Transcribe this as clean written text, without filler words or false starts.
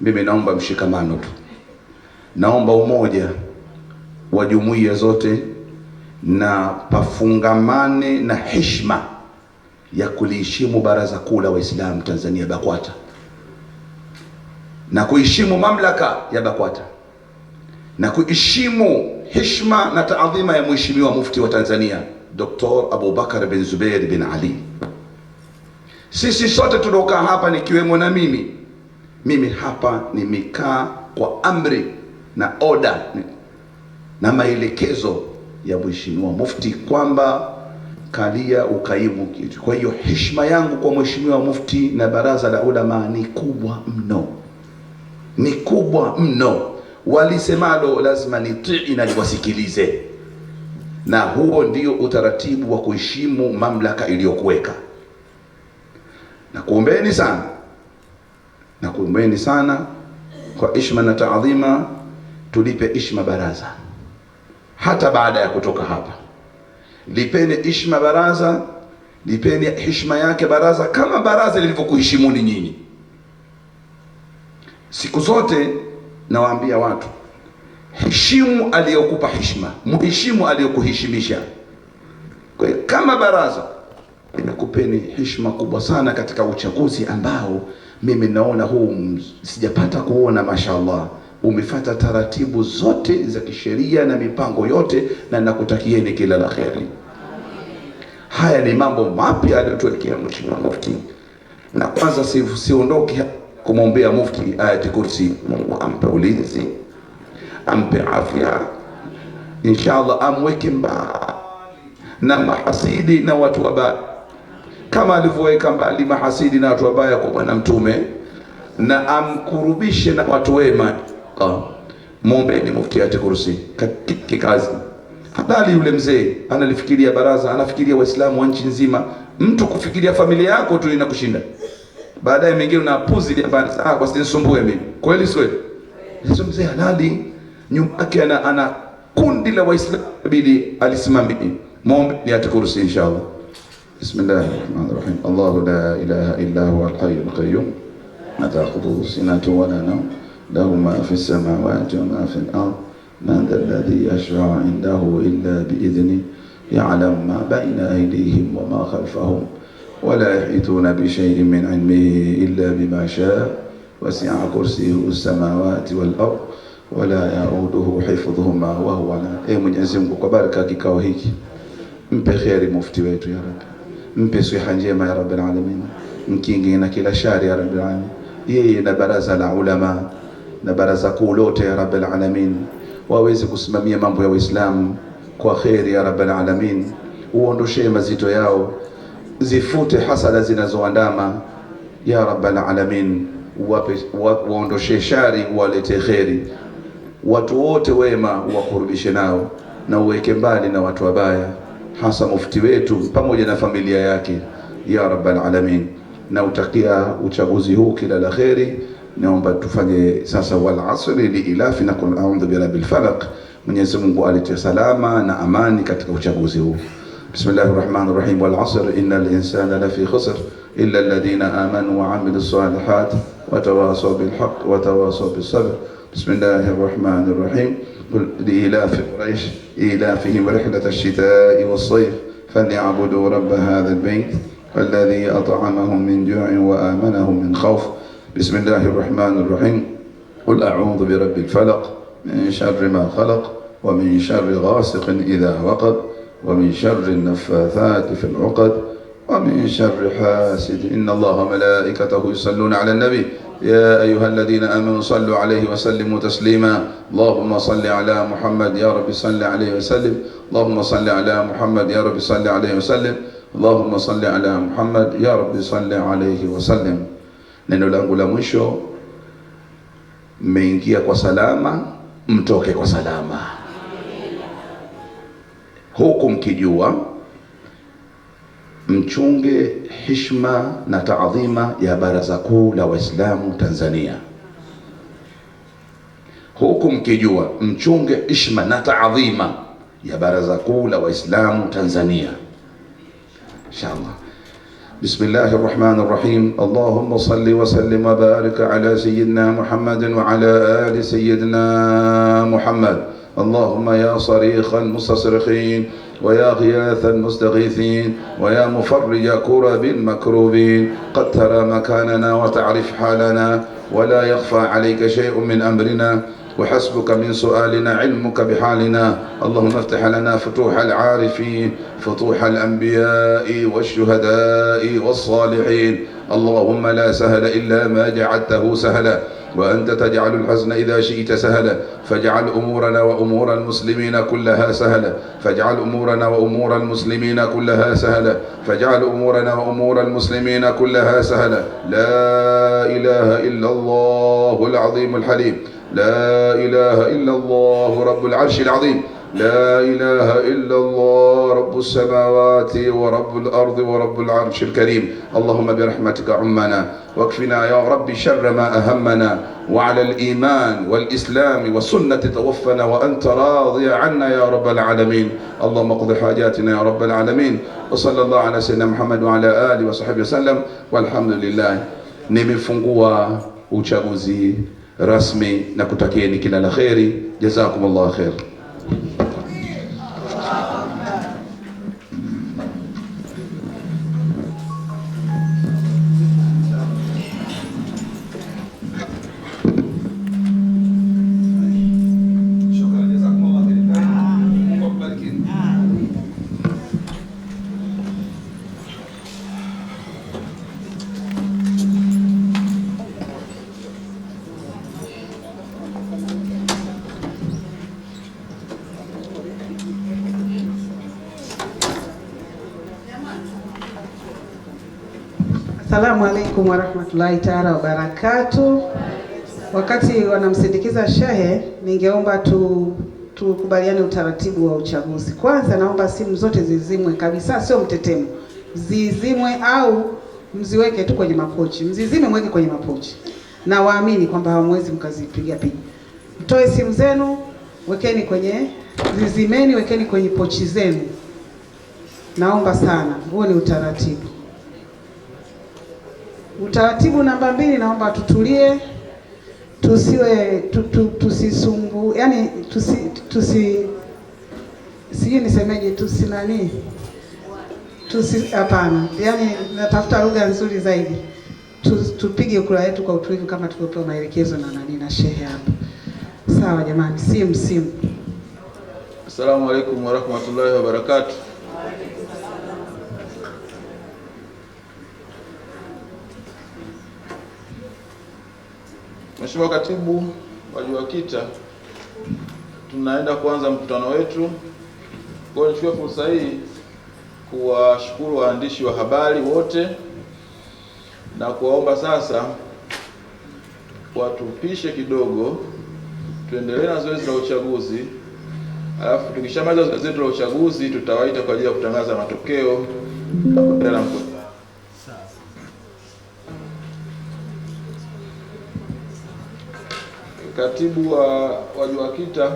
Mimi naomba mshikamano tu, naomba umoja wa jumuiya zote, na pafungamane na heshima ya kuliheshimu Baraza Kuu la Waislamu Tanzania BAKWATA, na kuheshimu mamlaka ya BAKWATA, na kuheshimu heshima na taadhima ya Mheshimiwa Mufti wa Tanzania Dr. Abubakar bin Zubeir bin Ali. Sisi sote tuliokaa hapa nikiwemo na mimi hapa nimekaa kwa amri na oda na maelekezo ya Mheshimiwa Mufti kwamba kalia ukaimu kitu. Kwa hiyo heshima yangu kwa Mheshimiwa Mufti na Baraza la Ulama ni kubwa mno, ni kubwa mno. Walisemalo lazima nitii na niwasikilize, na huo ndio utaratibu wa kuheshimu mamlaka iliyokuweka. Na kuombeni sana, na kuombeni sana kwa heshima na taadhima, tulipe heshima baraza hata baada ya kutoka hapa. Lipeni heshima baraza, lipeni heshima yake baraza kama baraza lilivyokuheshimuni nyinyi. Siku zote nawaambia watu, heshimu aliyokupa heshima, mheshimu aliyokuheshimisha. Kwa hiyo kama baraza limekupeni heshima kubwa sana katika uchaguzi ambao mimi naona huu sijapata kuona, mashallah, umefuata taratibu zote za kisheria na mipango yote, na nakutakieni kila la kheri. Haya ni mambo mapya aliyotuwekea Mheshimiwa Mufti, na kwanza siondoki kumwombea Mufti Ayatul Kursi. Mungu ampe ulinzi, ampe afya, inshallah amweke mbali na mahasidi na watu wabaya, kama alivyoweka mbali mahasidi na watu wabaya kwa Bwana Mtume, na amkurubishe na watu wema. Muombe ni Mufti Ayatul Kursi kikazi halali. Yule mzee analifikiria baraza, anafikiria Waislamu wa nchi nzima. Mtu kufikiria familia yako tu inakushinda, baadaye mengine unapuzi mbali, kwa sinisumbue mimi. Kweli si kweli? Sio mzee halali, nyuma yake ana kundi la Waislamu bidi alisimamie. Muombe ni Ayatul Kursi inshallah. Bismillahirrahmanirrahim. Allahu la ilaha illa huwa al-hayyul qayyum la ta'khudhuhu sinatun wa la nawm lahu ma fi as-samawati wa ma fi al-ard man dha alladhi yashfa'u 'indahu illa bi'idhnihi ya'lamu ma bayna aydihim wa ma khalfahum wa la yuhituna bi shay'in min 'ilmihi illa bima sha'a wasi'a kursiyyuhu as-samawati wal-ard wa la ya'uduhu hifdhuhuma wa huwa la. Mwenyezi Mungu, kwa baraka kikao hiki mpe kheri mufti wetu ya Rabbi, mpe siha njema ya Rabbil Alamin, mkinge na kila shari ya Rabbil Alamin, yeye na baraza la ulama na baraza kuu lote ya Rabbil Alamin, waweze kusimamia mambo ya Uislamu kwa kheri ya Rabbil Alamin. Uondoshee mazito yao, zifute hasada zinazoandama ya Rabbil Alamin, waondoshee shari, walete kheri. Watu wote wema wakurubishe nao, na uweke mbali na watu wabaya, hasa mufti wetu pamoja na familia yake ya Rabbal Alamin. Na utakia uchaguzi huu kila la kheri. Naomba tufanye sasa wal asri li ilafi na qul a'udhu bi rabbil falaq. Mwenyezi Mungu alete salama na amani katika uchaguzi huu. Bismillahirrahmanirrahim. Wal asr innal insana lafi khusr illa alladhina amanu wa amilus salihat wa tawasaw bil haqq wa tawasaw bis sabr. Bismillahirrahmanirrahim. قل لإلاف قريش إيلافهم رحلة الشتاء والصيف فليعبدوا رب هذا البيت الذي أطعمهم من جوع وآمنهم من خوف. بسم الله الرحمن الرحيم. قل أعوذ برب الفلق من شر ما خلق ومن شر غاسق إذا وقب ومن شر النفاثات في العقد ومن شر حاسد. إن الله وملائكته يصلون على النبي يا أيها الذين آمنوا صلوا عليه وسلموا تسليما. اللهم صل على محمد يا رب صل عليه وسلم. اللهم صل على محمد يا رب صل عليه وسلم. اللهم صل على محمد يا رب صل عليه وسلم. Neno langu la mwisho, mmeingia kwa salama, mtoke kwa salama, huku mkijua mchunge heshima na taadhima ya Baraza Kuu la Waislamu Tanzania. Huku mkijua mchunge heshima na taadhima ya Baraza Kuu la Waislamu Tanzania. Inshallah بسم الله الرحمن الرحيم. اللهم صل وسلم وبارك على سيدنا محمد وعلى آل سيدنا محمد. اللهم يا صريخ المستصرخين، ويا غياث المستغيثين، ويا مفرج كرب المكروبين، قد ترى مكاننا وتعرف حالنا، ولا يخفى عليك شيء من أمرنا، وحسبك من سؤالنا علمك بحالنا. اللهم افتح لنا فتوح العارفين، فتوح الأنبياء والشهداء والصالحين. اللهم لا سهل إلا ما جعلته سهلا، وأنت تجعل الحزن إذا شئت سهلا، فاجعل أمورنا وأمور المسلمين كلها سهلا، فاجعل أمورنا وأمور المسلمين كلها سهلا، فاجعل أمورنا وأمور المسلمين كلها سهلا. لا إله إلا الله العظيم الحليم، لا إله إلا الله رب العرش العظيم، لا إله إلا الله رب السماوات ورب الأرض ورب العرش الكريم. اللهم برحمتك عمنا، واكفنا يا رب شر ما أهمنا، وعلى الإيمان والإسلام والسنة توفنا وأنت راضي عنا يا رب العالمين. اللهم اقض حاجاتنا يا رب العالمين، وصلى الله على سيدنا محمد وعلى آله وصحبه وسلم، والحمد لله. Nimefungua uchaguzi rasmi na kutakieni kila la kheri. Jazakumullah khair. Assalamu alaikum warahmatullahi taala wabarakatuh. Wakati wanamsindikiza shehe, ningeomba tukubaliane utaratibu wa uchaguzi. Kwanza naomba simu zote zizimwe kabisa, sio mtetemo. Zizimwe au mziweke tu kwenye mapochi. Mzizime mweke kwenye mapochi. Na waamini kwamba hamwezi mkazipiga piga. Mtoe simu zenu, wekeni kwenye, zizimeni, wekeni kwenye pochi zenu. Naomba sana, huo ni utaratibu. Utaratibu namba 2, naomba tutulie, tusiwe tusisumbu, yani tusi sijui nisemeje, tusi nani, tusi hapana, yani natafuta lugha nzuri zaidi. Tupige kura yetu kwa utulivu kama tulivyopewa maelekezo na nani na shehe hapa. Sawa jamani, simu. Assalamu alaikum warahmatullahi wabarakatuh. Mheshimiwa Katibu wa JUAKITA, tunaenda kuanza mkutano wetu. Kwa hiyo nichukue fursa hii kuwashukuru waandishi wa habari wote na kuwaomba sasa watupishe kidogo, tuendelee na zoezi la uchaguzi. Alafu tukishamaliza zoezi letu la uchaguzi tutawaita kwa ajili ya kutangaza matokeo na kuendelea na mkutano. Katibu wa JUAKITA,